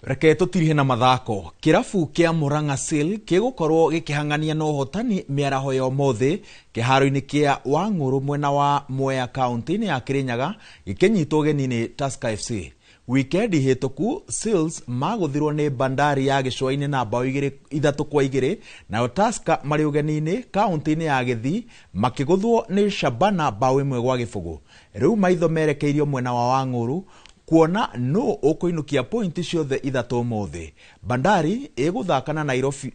Reke tũtirihe na mathako. Kĩrabu kĩa Murang'a Seal gĩgũkorwo gĩkĩhang'ania na ũhotani mĩaraho ya ũmũthĩ kĩharo-inĩ kĩa Wang'ũrũ mwena wa Mwea kaunti-inĩ ya Kirinyaga gĩkĩnyitwo ũgeni nĩ Tusker FC. Wikendi hĩtũku Seals magũthirwo nĩ Bandari ya gĩcũa-inĩ na bao 3-2, nayo Tusker marĩ ũgeni-inĩ kaunti-inĩ ya Gĩthii makĩgũthwo nĩ Shabana bao 1-0. Rĩu maitho merekeirio mwena wa Wang'ũrũ kuona nũ ũkũinũkia pointi ciothe 3 ũmũthĩ. Bandari ĩgũthaka na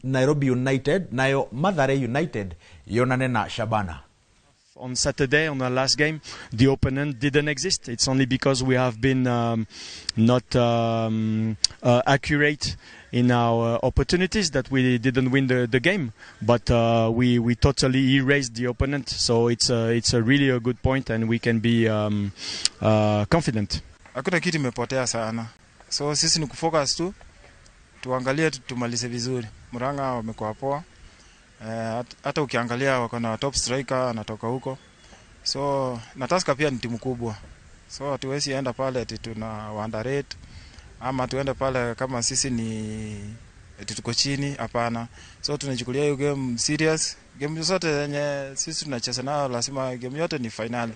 Nairobi United, nayo Mathare United yonane na Shabana. On Saturday, on our last game, the opponent didn't exist. It's only because we have been not accurate in our opportunities that we didn't win the game. But we totally erased the opponent. So it's a really a good point, and we can be confident. Hakuna kitu imepotea sana. So sisi ni kufocus tu, tuangalie tumalize vizuri. Murang'a wamekuwa poa. Hata ukiangalia wako na top striker anatoka huko. So na Tusker pia ni timu kubwa. So hatuwezi enda pale ati tuna underrate ama tuende pale kama sisi ni ati tuko chini, hapana. So tunachukulia hiyo game serious. Game zote zenye sisi tunacheza nayo lazima game yote ni finali.